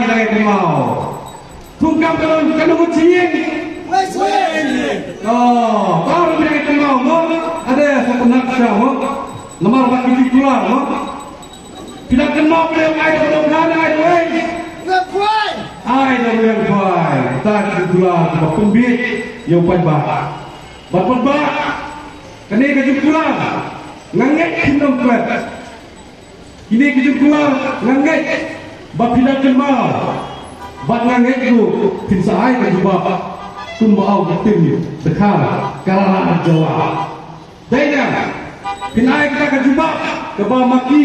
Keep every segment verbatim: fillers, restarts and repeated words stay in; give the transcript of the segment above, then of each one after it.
Ai kynmaw. Thungkam ka long ka nong Chieng. Oh, baroh phi dang ai kynmaw mo. Ade sa pynnak sha mo. Namar ba ki ti kular mo. Phi dang kynmaw phi dang ai da long kan ai da wei. Ai da long kan ai. Ta ki kular ba pynbiej ïa u paidbah. Ba paidbah. Kane ka jingkular. Nga ngeit phin ym klet. Kine ki jingkular nga ngeit ba phi dang kynmaw. Bad nga ngeit ruh phin sa ai ka jubab kumba ong ka tim Dkhar, ka rara jawab. Dei na phin ai kata ka jubab kaba ma ki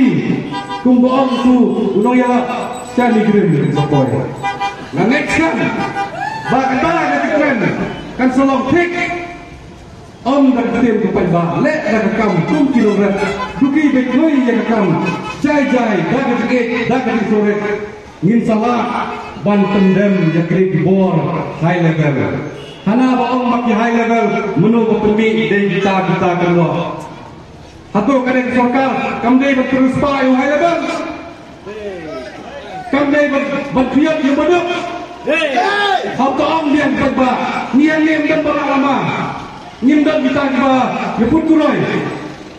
kumba ong tu u nongïalap Sani Grim ka poi. Nga ngeit skhem ba kata ka jingkren kan sa long thik. Ym da ka ktien ka paidbah, leh da ka kam kum ki nongrep. Duki beit noi ïa ka kam. Jai jai da ka jingïeit, da ka jingsngewrit. Ngin sa lah ban pyndem ïa kine ki bor high level. Hana ba ong ma ki high level, mano ba pynmih, dei kita kita ka noh. Hato kane ka sorkar kam dei ban pynriewspah ïa u high level? Kam dei ban, ban pynïap ïa u baduk? Haba ong biang paidbah, ngi hangne ym don ba rah lama. Ngim don kita kiba ïa put kuroi.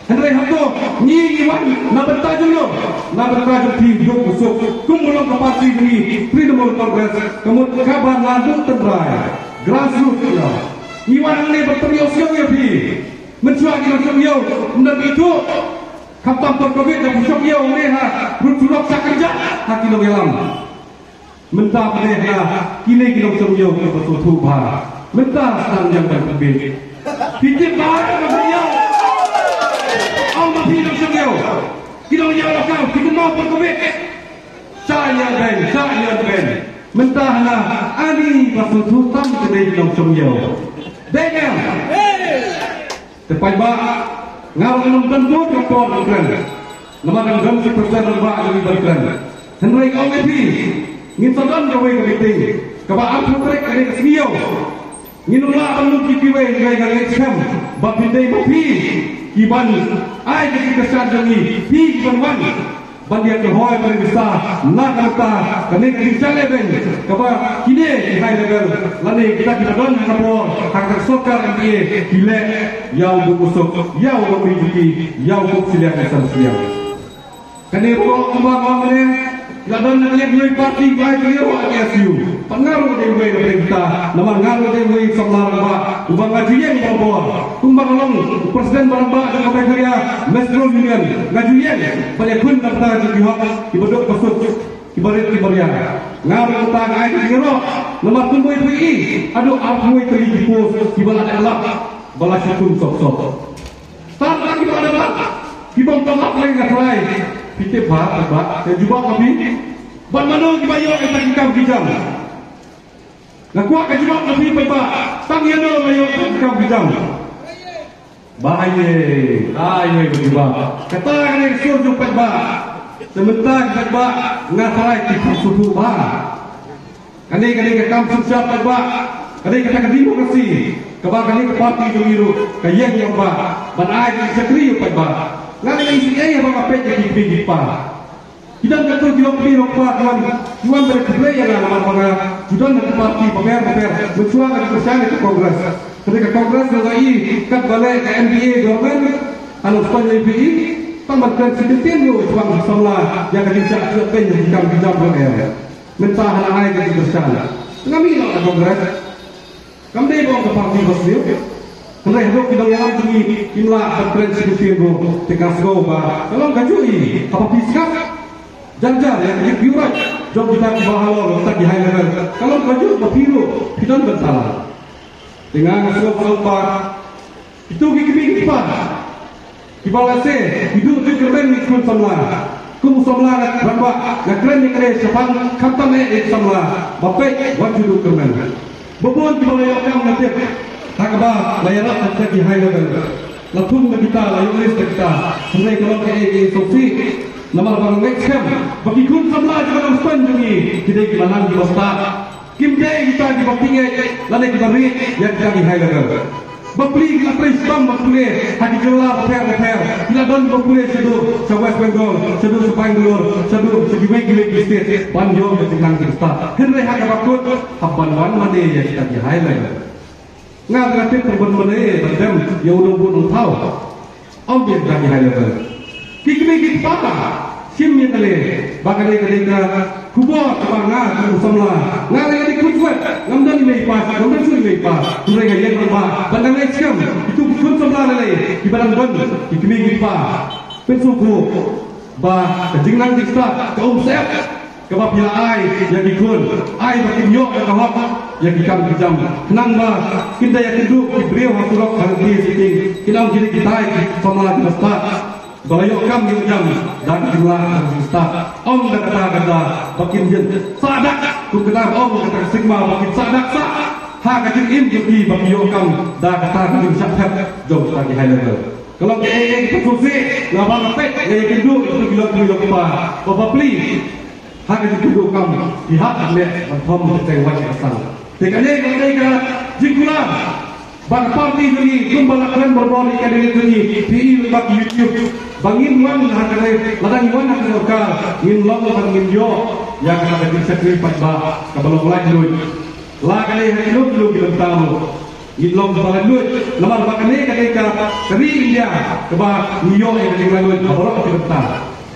Hynrei hato ngi ngi wan na bynta jong no, na bynta jong phi, duk u suk. Kum ba long ka party jong ngi Trinamool Congress, ka mut kaba naduh tynrai, grassroots ïa. Ngi wan hangne ban pynïohsngew ïa phi. Mynshuwa ki nongshong ïew ym don ba ithuh. Khamtam por covid da phi shong ïew ne ha rud surok sha kynjah ha ki nongïalam. Mynta phi dei ha kine ki nongshong ïew kiba sngewthuh bha. Mynta sdang ïa ban pynbiej. Phi tip bha ka nongshong ïew. Ong ma phi nongshong ïew. Ki nongïalam ka phi kynmaw por covid. Sha ïa ben, sha ïa ben. Mynta hana ani ba sngewthuh tam ka dei ki nongshong ïew. Dei ne? Te paidbah, nga ruh ngam don bun ka por ban kren. Namar ngam don shi percent rangbah jong ngi ban kren. Hynrei nga ong ïa phi, ngin sa don kawei ka meeting kaba arphew tarik kane ka sngi ïew. Ngin ym lah ban lut ki kiwei, hynrei nga ngeit skhem ba phin dei ma phi ki ban ai ka jingkyrshan jong ngi, phi ki ban wan. Ban ïa ka hoi ban ïa sa na ka bynta kane ka jingshah lehbeiñ kaba kine ki high level lane kita kiba don ha ka bor ha ka sorkar M D A ki leh ïa u duk u suk, ïa u duk u suk, ïa u duk siliang u san siliang. Kane ruh kumba nga ong ne, la don na ka liang party ba ai ka liang ruh ha K S U. Pat nga ruh dei uwei na pdeng kita, namar nga ruh dei uwei samla rangbah uba nga ju ïeng barabor. Kumba nga long u president ba rangbah jong ka Meghalaya Mestro Union, nga ju ïeng ban ïakhun na ka bynta jong ki hok kiba duk ba suk, kiba rit kiba riang. Nga ruh mynta nga ai ka jingïaroh namar kumba phi i, haduh arphew tylli ki post kiba la dep lap, ba la shah kum sop sop. Tang tang kiba la dep lap, kiba ym pat lap lei nga tharai. Phi tip bha, tip bha, te jubab ma phi. Bad mano kiba ïoh ïa kita ki kam ki jam? Nga kwah ka jubab na phi paidbah, tang ïano la ïoh ka kam ka jam. Ba ai, ai, ai ka jubab. Kata kane ka sur jong paidbah. Te mynta ki paidbah nga tharai ki phi sngewthuh bha. Kane kane ka kam synshar paidbah. Kane kata ka demokrasi kaba kane ka parti jong ngi ruh ka ïeng ïa u paidbah ban ai ka shakri ïa u paidbah. Nga kane i sngewthuh ïa ba nga peit ïa ki kmie ki kpa. Ki don katto ki lok kmie lok kpa ki wan, ki wan ban khublei ïa nga namar ba nga ju don ha ki parti bapher bapher, mynshuwa nga ju kyrshan ïa ka Congress. Hynrei ka Congress nga i katba leh ka M D A government ha Nongstoiñ U P E, tang ban kren shi kyntien ruh shuwa ki samla ïa ka jingshah shuwa pyn ïa ki kam ki jam ruh em. Mynta hana ai ka jingkyrshan. Nga mih noh na Congress. Kam dei ba ong ka party ba sniew. Hynrei haduh ki nongïalam jong ngi kim lah ban kren shi kyntien ruh, te nga sngew ba ka long kajuh hi haba phi sngap jar jar ïa ka jingpyrshah jong kita kiba halor, kita ki high level. Ka long kajuh ba phi ruh phi don bynta. Te nga, nga sngew ba long ba kito ki kmie ki kpa kiba lehse ki duh jingkyrmen ngi khun samla. Kum u samla nga, rangbah, nga kren ïa kane shaphang khamtam eh ïa ki samla ba peit wat ju duh kyrmen. Ba bun kiba la ïoh kam nga tip ha kaba la ïarap na kita ki high level. La thung na kita, la ïoh list na kita. Hynrei ka long kaei kaei sngewsih. Namar ba nga ngeit skhem ba ki khun samla jong ka Nongstoiñ jong ngi ki dei kiba nang kiba stad. Kim dei kita kiba pynïaid lane kiba rieh ïa kita ki high level. Bapli ki la trei shitom ban pule ha ki jylla bapher bapher, ki la don ban pule shaduh sha West Bengal, shaduh sha Bangalore, shaduh sha kiwei kiwei ki state ban ïoh ka jingnang jingstad. Hynrei ha kaba kut hap ban wan mane ïa kita ki high level. Nga nga tip tang ban mane ban dem ïa u nongbuh nongthaw. Ym biang ka ki high level. Ki kmie ki kpa, shim ïa kane, ba kane ka dei ka khubor kaba nga kum u samla nga la ïa dei khun swet, ngam don i mei i pa, ngam don shuh i mei i pa. Hynrei nga ïeng rangbah ban dang leit skhem ïa ki khun samla lei lei kiba dang don ki kmie ki kpa. Pynsngewthuh ba ka jingnang jingstad ka um sep. Kaba phi la ai ïa ki khun, ai ba kin ïoh ïa ka hok ïa ki kam ki jam. Khnang ba kin da ïakynduh ki briew ha surok ha lynti sting, kin ong ki dei kitai ki samla kiba stad. Ba la ïoh kam ïoh jam da ka jinglah da ka jingstad. Ym da kata kata ba kin ïeng sah dak, kum kata ba ong kata ka stigma ba kin sah dak sah ha ka jingim jong ki ba ki ïoh kam da kata ka jingshah thep jong kata ki high level. Ka long kaei kaei ka sngewsih, nga ba nga peit, nga ïakynduh ïa ki lok ki lok pa ba bapli. Ha ka jingkynduh kam ki hap ban leh ban thom ka teng wat ka sang. Te kane ka dei ka jingkular ba ka party jong ngi kumba la kren barabor ïa ka dei jong ngi, phi i lyngba ki YouTube ba ngin wan ha ka dei, lada ngi wan ha ka sorkar ngin long ban ngin ïoh ïa ka, ka jingshakri paidbah kaba long laitluid. La ka dei ha kino kino ki bynta ruh ngin long ba laitluid, namar ba kane ka dei ka ri India kaba ngi ïoh ïa ka jinglaitluid ha baroh ki bynta.